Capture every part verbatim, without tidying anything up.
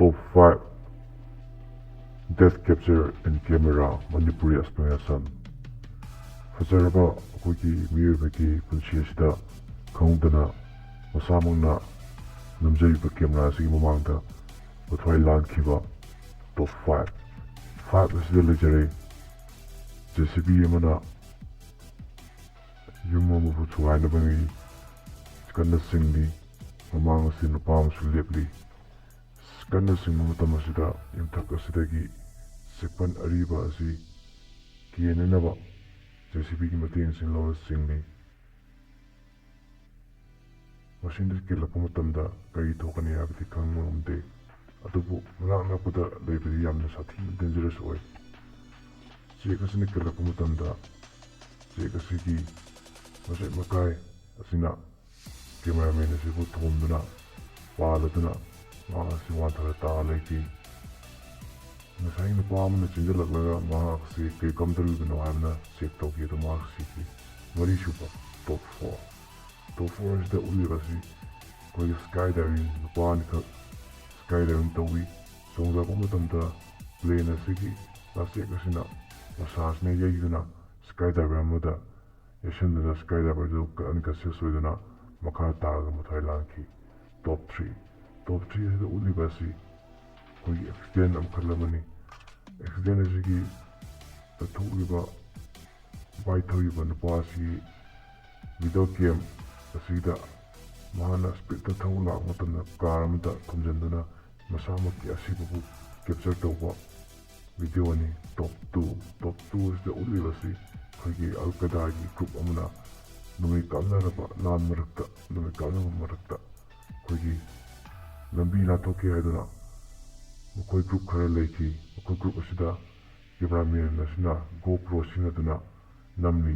Top five Death Capture in Camera Manipuri Explanation. ꯐꯖꯔꯕ ꯑꯩꯈꯣꯏꯒꯤ ꯃꯤꯑꯣꯏꯕꯒꯤ ꯄꯨꯟꯁꯤ ꯑꯁꯤꯗ ꯈꯪꯍꯧꯗꯅ ꯃꯁꯥꯃꯛꯅ ꯅꯝꯖꯔꯤꯕ camera ꯑꯁꯤꯒꯤ ꯃꯃꯥꯡꯗ ꯃꯊ꯭ꯋꯥꯏ ꯂꯥꯟꯈꯤꯕ top five, five ꯑꯁꯤꯗ ꯂꯩꯖꯔꯦ꯫ JCB ꯑꯃꯅ ꯌꯨꯝ ꯑꯃꯕꯨ ꯊꯨꯒꯥꯏꯅꯕꯒꯤ ꯀꯟꯅ ꯆꯤꯡꯂꯤ꯫ ꯃꯃꯥꯡ ꯑꯁꯤ ꯅꯨꯄꯥ ꯑꯃꯁꯨ ꯂꯦꯞꯂꯤ꯫ ꯀꯟꯅ ꯆꯤꯡꯕ ꯃꯇꯝ ꯑꯁꯤꯗ ꯌꯨꯝꯊꯛ ꯑꯁꯤꯗꯒꯤ ꯆꯦꯛꯄꯟ ꯑꯔꯤꯕ ꯑꯁꯤ ꯀꯦꯟꯅꯅꯕ JCBꯒꯤ ꯃꯇꯦꯡ ꯑꯁꯤ ꯂꯧꯔ ꯆꯤꯡꯂꯤ꯫ ꯃꯁꯤꯅ ꯀꯦꯜꯂꯛꯄ ꯃꯇꯝꯗ ꯀꯔꯤ ꯊꯣꯛꯀꯅꯤ ꯍꯥꯏꯕꯗꯤ ꯈꯪꯕ ꯉꯝꯗꯦ꯫ ꯑꯗꯨꯕꯨ ꯃꯅꯥꯛ ꯅꯛꯄꯗ ꯂꯩꯕꯗꯤ ꯌꯥꯝꯅ ꯁꯥꯊꯤꯅ dangerous ꯑꯣꯏ꯫ ꯆꯦꯛ ꯑꯁꯤꯅ ꯀꯦꯜꯂꯛꯄ ꯃꯇꯝꯗ ꯆꯦꯛ ꯑꯁꯤꯒꯤ ꯃꯆꯦꯠ ꯃꯀꯥꯏ ꯑꯁꯤꯅ cameraman ꯑꯁꯤꯕꯨ ꯊꯣꯝꯗꯨꯅ ꯄꯥꯜꯂꯗꯨꯅ ꯃꯍꯥꯛ ꯑꯁꯤ ꯋꯥꯟꯊꯔ ꯇꯥꯔ ꯂꯩꯈꯤ꯫ ꯉꯁꯥꯏ ꯅꯨꯄꯥ ꯑꯃꯅ ꯆꯦꯟꯁꯤꯜꯂꯛꯂꯒ ꯃꯍꯥꯛ ꯑꯁꯤ ꯀꯔꯤ ꯀꯝꯗꯧꯔꯤꯕꯅꯣ ꯍꯥꯏꯗꯨꯅ check ꯇꯧꯈꯤ, ꯑꯗꯨ ꯃꯍꯥꯛ ꯁꯤꯈꯤ꯫ ꯃꯔꯤꯁꯨꯕ, top four꯫ Top four ꯑꯁꯤꯗ ꯎꯠꯂꯤꯕ ꯑꯁꯤ ꯑꯩꯈꯣꯏꯒꯤ skydiving, ꯅꯨꯄꯥ ꯑꯅꯤꯈꯛ skydiving ꯇꯧꯏ꯫ ꯆꯣꯡꯊꯔꯛꯄ ꯃꯇꯝꯗ plane ꯑꯁꯤꯒꯤ ꯂꯥꯆꯦꯛ ꯑꯁꯤꯅ, ꯃꯁꯥꯁꯤꯅ ꯌꯩꯗꯨꯅ skydiver ꯑꯃꯗ ꯌꯩꯁꯟꯗꯨꯅ skydiver ꯑꯗꯨ unconscious ꯑꯣꯏꯗꯨꯅ ꯃꯈꯥ ꯇꯥꯔꯒ ꯃꯊ꯭ꯋꯥꯏ ꯂꯥꯟꯈꯤ꯫ Top three꯫ Top three ꯑꯁꯤꯗ ꯎꯠꯂꯤꯕ ꯑꯁꯤ ꯑꯩꯈꯣꯏꯒꯤ accident ꯃꯈꯜ ꯑꯃꯅꯤ꯫ Accident ꯑꯁꯤꯒꯤ ꯊꯣꯛꯂꯤꯕ bike ꯊꯧꯔꯤꯕ ꯅꯨꯄꯥ ꯑꯁꯤ video game ꯑꯁꯤꯗ ꯃꯍꯥꯛꯅ speedꯇ ꯊꯧ ꯂꯥꯛꯄ ꯃꯇꯝꯗ car ꯑꯃꯗ ꯊꯣꯝꯖꯤꯟꯗꯨꯅ ꯃꯁꯥꯃꯛꯀꯤ ꯑꯁꯤꯕꯕꯨ capture ꯇꯧꯕ video ꯅꯤ꯫ Top two꯫ Top two ꯑꯁꯤꯗ ꯎꯠꯂꯤꯕ ꯑꯁꯤ ꯑꯩꯈꯣꯏꯒꯤ Al Qaedaꯒꯤ group ꯑꯃꯅ ꯅꯣꯡꯃꯩ ꯀꯥꯞꯅꯔꯕ ꯂꯥꯟ ꯃꯔꯛꯇ, ꯅꯣꯡꯃꯩ ꯀꯥꯞꯅꯕ ꯃꯔꯛꯇ ꯑꯩꯈꯣꯏꯒꯤ ꯂꯝꯕꯤ ꯂꯥꯟꯊꯣꯛꯀꯦ ꯍꯥꯏꯗꯨꯅ ꯃꯈꯣꯏ group ꯈꯔ ꯂꯩꯈꯤ꯫ ꯃꯈꯣꯏ group ꯑꯁꯤꯗ cameraman ꯑꯁꯤꯅ GoPro ꯁꯤꯖꯤꯟꯅꯗꯨꯅ ꯅꯝꯂꯤ꯫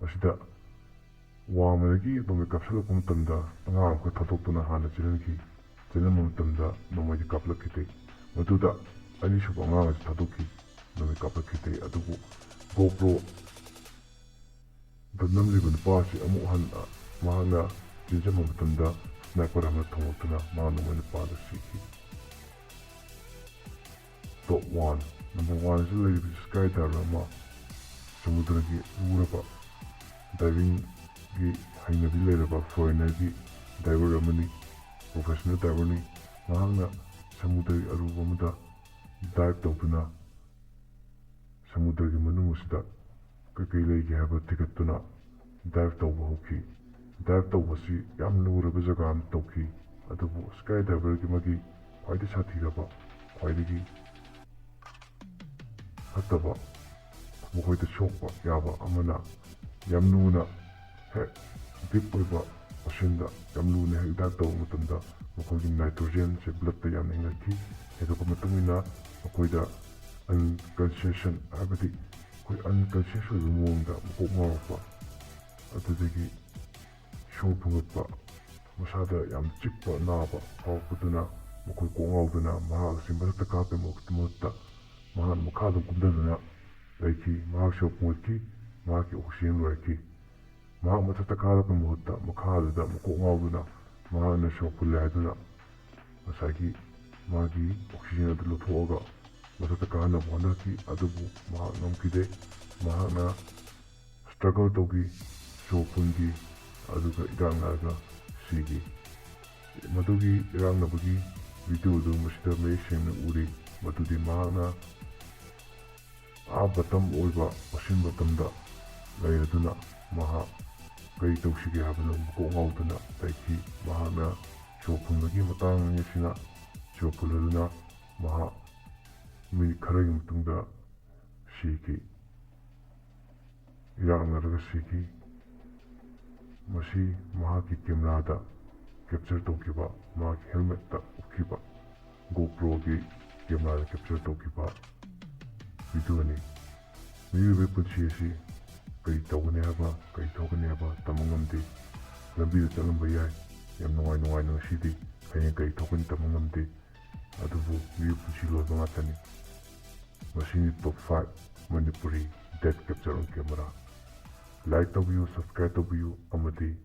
ꯃꯁꯤꯗ ꯋꯥꯡꯃꯗꯒꯤ ꯅꯣꯡꯃꯩ ꯀꯥꯞꯁꯤꯜꯂꯛꯄ ꯃꯇꯝꯗ ꯑꯉꯥꯡ ꯑꯃꯈꯛ ꯊꯥꯗꯣꯛꯇꯨꯅ ꯍꯥꯟꯅ ꯆꯦꯜꯍꯟꯈꯤ꯫ ꯆꯦꯜꯍꯟꯕ ꯃꯇꯝꯗ ꯅꯣꯡꯃꯩꯗꯤ ꯀꯥꯞꯂꯛꯈꯤꯗꯦ꯫ ꯃꯗꯨꯗ ꯑꯅꯤꯁꯨꯕ ꯑꯉꯥꯡ ꯑꯁꯤ ꯊꯥꯗꯣꯛꯈꯤ꯫ ꯅꯣꯡꯃꯩ ꯀꯥꯞꯂꯛꯈꯤꯗꯦ꯫ ꯑꯗꯨꯕꯨ GoPro ꯗ ꯅꯝꯂꯤꯕ ꯅꯨꯄꯥ ꯑꯁꯤ ꯑꯃꯨꯛ ꯍꯟꯅ ꯃꯍꯥꯛꯅ ꯆꯦꯟꯖꯟꯕ ꯃꯇꯝꯗ sniper ꯑꯃꯅ ꯊꯣꯝꯂꯛꯇꯨꯅ ꯃꯍꯥꯛ ꯅꯣꯡꯃꯩ ꯅꯨꯄꯥꯗ ꯁꯤꯈꯤ꯫ Top one, number one ꯁꯤꯗ ꯂꯩꯔꯤꯕꯁꯤ sky diver ꯑꯃ, ꯁꯃꯨꯗ꯭ꯔꯒꯤ ꯂꯨꯔꯕ divingꯒꯤ ꯍꯩꯅꯕꯤ ꯂꯩꯔꯕ foreignerꯒꯤ diver ꯑꯃꯅꯤ, professional diverꯅꯤ꯫ ꯃꯍꯥꯛꯅ ꯁꯃꯨꯗ꯭ꯔꯒꯤ ꯑꯔꯨꯕ ꯑꯃꯗ dive ꯇꯧꯗꯨꯅ ꯁꯃꯨꯗ꯭ꯔꯒꯤ ꯃꯅꯨꯡ ꯑꯁꯤꯗ ꯀꯩꯀꯩ ꯂꯩꯒꯦ ꯍꯥꯏꯕ ꯊꯤꯒꯠꯇꯨꯅ dive ꯇꯧꯕ ꯍꯧꯈꯤ꯫ Dive ꯇꯧꯕꯁꯤ ꯌꯥꯝ ꯂꯨꯔꯕ ꯖꯒꯥ ꯑꯃ ꯇꯧꯈꯤ, ꯑꯗꯨꯕꯨ sky diverꯒꯤ ꯃꯥꯒꯤ ꯈ꯭ꯋꯥꯏꯗꯒꯤ ꯁꯥꯊꯤꯔꯕ, ꯈ꯭ꯋꯥꯏꯗꯒꯤ ꯐꯠꯇꯕ, ꯃꯈꯣꯏꯗ ꯁꯣꯛꯄ ꯌꯥꯕ ꯑꯃꯅ, ꯌꯥꯝ ꯂꯨꯅ ꯍꯦꯛ deep ꯑꯣꯏꯕ oceanꯗ ꯌꯥꯝ ꯂꯨꯅ ꯍꯦꯛ dive ꯇꯧꯕ ꯃꯇꯝꯗ ꯃꯈꯣꯏꯒꯤ nitrogenꯁꯦ bloodꯇ ꯌꯥꯝꯅ ꯍꯦꯟꯒꯠꯈꯤ꯫ ꯍꯦꯟꯒꯠꯄ ꯃꯇꯨꯡ ꯏꯟꯅ ꯃꯈꯣꯏꯗ unconscious, ꯍꯥꯏꯕꯗꯤ ꯑꯩꯈꯣꯏ unconscious ꯑꯣꯏꯕ ꯃꯑꯣꯡꯗ ꯃꯀꯣꯛ ꯉꯥꯎꯔꯛꯄ, ꯑꯗꯨꯗꯒꯤ ꯁꯣꯔ ꯐꯨꯟꯒꯠꯄ, ꯃꯁꯥꯗ ꯌꯥꯝ ꯆꯤꯛꯄ ꯅꯥꯕ ꯐꯥꯎꯔꯛꯄꯗꯨꯅ ꯃꯈꯣꯏ ꯀꯣꯛ ꯉꯥꯎꯗꯨꯅ ꯃꯍꯥꯛ ꯑꯁꯤ ꯃꯊꯛꯇ ꯀꯥꯈꯠꯄꯒꯤ ꯃꯍꯨꯠ-, ꯃꯍꯨꯠꯇ ꯃꯍꯥꯛ ꯃꯈꯥꯗ ꯀꯨꯝꯊꯗꯨꯅ ꯂꯩꯈꯤ꯫ ꯃꯍꯥꯛ ꯁꯣꯔ ꯐꯨꯟꯒꯠꯈꯤ꯫ ꯃꯍꯥꯛꯀꯤ oxygen ꯂꯣꯏꯔꯛꯈꯤ꯫ ꯃꯍꯥꯛ ꯃꯊꯛꯇ ꯀꯥꯈꯠꯄꯒꯤ ꯃꯍꯨꯠꯇ ꯃꯈꯥꯗꯨꯗ ꯃꯀꯣꯛ ꯉꯥꯎꯗꯨꯅ ꯃꯍꯥꯛꯅ ꯁꯣꯔ ꯐꯨꯜꯂꯦ ꯍꯥꯏꯗꯨꯅ ꯉꯁꯥꯏꯒꯤ ꯃꯥꯒꯤ oxygen ꯑꯗꯨ ꯂꯧꯊꯣꯛꯑꯒ ꯃꯊꯛꯇ ꯀꯥꯍꯟꯅꯕ ꯍꯣꯠꯅꯈꯤ, ꯑꯗꯨꯕꯨ ꯃꯍꯥꯛ ꯉꯝꯈꯤꯗꯦ꯫ ꯃꯍꯥꯛꯅ struggle ꯇꯧꯈꯤ, ꯁꯣꯔ ꯐꯨꯟꯈꯤ, ꯑꯗꯨꯒ ꯏꯔꯥꯛꯅꯔꯒ ꯁꯤꯈꯤ꯫ ꯃꯗꯨꯒꯤ ꯏꯔꯥꯛꯅꯕꯒꯤ video ꯑꯗꯨ ꯃꯁꯤꯗ ꯃꯌꯦꯛ ꯁꯦꯡꯅ ꯎꯔꯤ, ꯃꯗꯨꯗꯤ ꯃꯍꯥꯛꯅ ꯑꯥ bottom ꯑꯣꯏꯕ ocean bottomꯗ ꯂꯩꯔꯗꯨꯅ ꯃꯍꯥꯛ ꯀꯔꯤ ꯇꯧꯁꯤꯒꯦ ꯍꯥꯏꯕꯗꯨ ꯃꯀꯣꯛ ꯉꯥꯎꯗꯨꯅ ꯂꯩꯈꯤ꯫ ꯃꯍꯥꯛꯅ ꯁꯣꯔ ꯐꯨꯟꯕꯒꯤ ꯃꯇꯥꯡ ꯑꯁꯤꯅ ꯁꯣꯔ ꯐꯨꯜꯂꯗꯨꯅ ꯃꯍꯥꯛ minute ꯈꯔꯒꯤ ꯃꯇꯨꯡꯗ ꯁꯤꯈꯤ, ꯏꯔꯥꯛꯅꯔꯒ ꯁꯤꯈꯤ꯫ ꯃꯁꯤ ꯃꯍꯥꯛꯀꯤ cameraꯗ capture ꯇꯧꯈꯤꯕ, ꯃꯍꯥꯛꯀꯤ helmetꯇ ꯎꯞꯈꯤꯕ GoProꯒꯤ cameraꯗ capture ꯇꯧꯈꯤꯕ videoꯅꯤ꯫ ꯃꯤꯑꯣꯏꯕꯒꯤ ꯄꯨꯟꯁꯤ ꯑꯁꯤ ꯀꯔꯤ ꯇꯧꯒꯅꯤ ꯍꯥꯏꯕ, ꯀꯔꯤ ꯊꯣꯛꯀꯅꯤ ꯍꯥꯏꯕ ꯇꯝꯕ ꯉꯝꯗꯦ꯫ ꯂꯝꯕꯤꯗ ꯆꯠꯂꯝꯕ ꯌꯥꯏ, ꯌꯥꯝ ꯅꯨꯡꯉꯥꯏ ꯅꯨꯡꯉꯥꯏꯅ ꯉꯁꯤꯗꯤ, ꯍꯌꯦꯡ ꯀꯔꯤ ꯊꯣꯛꯀꯅꯤ ꯇꯝꯕ ꯉꯝꯗꯦ꯫ ꯑꯗꯨꯕꯨ ꯃꯤꯑꯣꯏꯕ ꯄꯨꯟꯁꯤ ꯂꯣꯏꯕ ꯉꯥꯛꯇꯅꯤ꯫ ꯃꯁꯤꯅꯤ top five Manipuri death capture on camera꯫ Like ꯇꯧꯕꯤꯌꯨ, subscribe ꯇꯧꯕꯤꯌꯨ ꯑꯃꯗꯤ